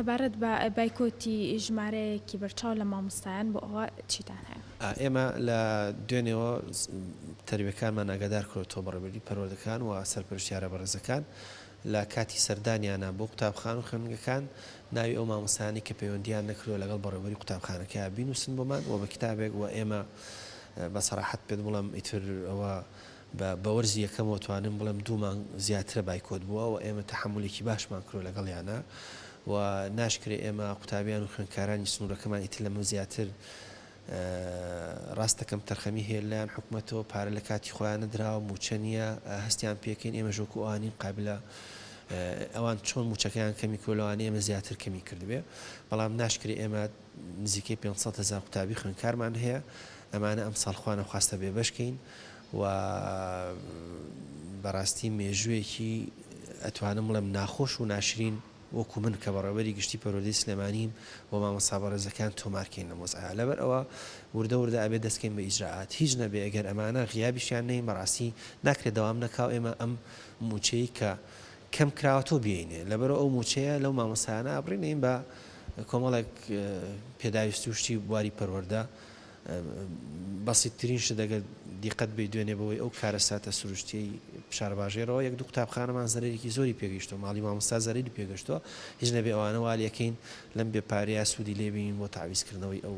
سەبارەت بە بایکۆتی ژمارەیەکی بەرچاو لە مامۆستایان بۆ ئەوە چیتان هەیە؟ ئێمە لە دوێنێوە تەربیەکانمان ئاگادار کرۆتەوە بەڕێوەبەری پەروەردەکان و سەرپەرشتیارە بەڕێزەکان لە کاتی سەردانیانە بۆ قوتابخانە و خوێندنگەکان ناوی ئەو مامۆستایانەی کە پەیوەندیان نەکردوە لەگەڵ بەڕێوەبەری قوتابخانەکە بینوسن بۆمان و بە کتابێک و ئێمە بە سەراحەت پێت بڵێم ئیتر ئەوە بە بە وەرزی یەکەمەوە توانم بڵێم دوو مانگ زیاترە بایکۆت بووە و ئێمە تەحەمولێکی باشمان کردوە لەگەڵیانا و ناشکرێ ئێمە قوتابیان و خوێندکارانی سنوورەکەمان ئیتر لەمە زیاتر ڕاستە کەمتەرخەمی هەیە لەلایەن حکومەتەوە پارە لە کاتی خۆیان نەدراوە مووچە نییە هەستیان پێکەین ئێمەش وەکو ئەوانین قابلە ئەوان چۆن مووچەکەیان کەمی کردوە لەوانەیە ئێمە زیاتر کەمی کردبێ بەڵام ناشکرێ ئێمە نزیکەی 500 هەزار قوتابی خوێندکارمان هەیە ئەمانە ئەمساڵ خوا نەخواستە بێبەش کەین و بەڕاستی مێژوویەکی ئەتوانم بڵێم ناخۆش و ناشرین وەکو من کە بەڕێوەبەری گشتی پەروەردەی سلێمانیم و مامۆستا بەڕێزەکان تۆمار کەین لەم وەزعە لەبەر ئەوە وردە وردە ئەبێ دەست کەین بە ئیجرائات هیچ نەبێ ئەگەر ئەمانە غیابیشیان نەین بەڕاستی ناکرێ دەوام نەکا و ئێمە ئەم موچەی کە کەم کراوەتەوە بیەینێ لەبەرئەوە ئەو موچەیە لەو مامۆستایانە ئەبڕین ئەین بە کۆمەڵێک پێداویستی و شتی بواری پەروەردە بەسیتترین شت ئەگەر دیقەت بەی دوێنێ بەوەی ئەو کارەساتە سروشتیەی شارباژێڕەوە یەک دوو قوتابخانەمان زەرەرێکی زۆری پێگەیشتووە ماڵی مامۆستا زەرەری پێگەشتووە هیچ نەبێ ئەوانە وا لێکەین لەم بێ پارەیە سوودی لێ بینین بۆ تەعویزکردنەوەی ئەو.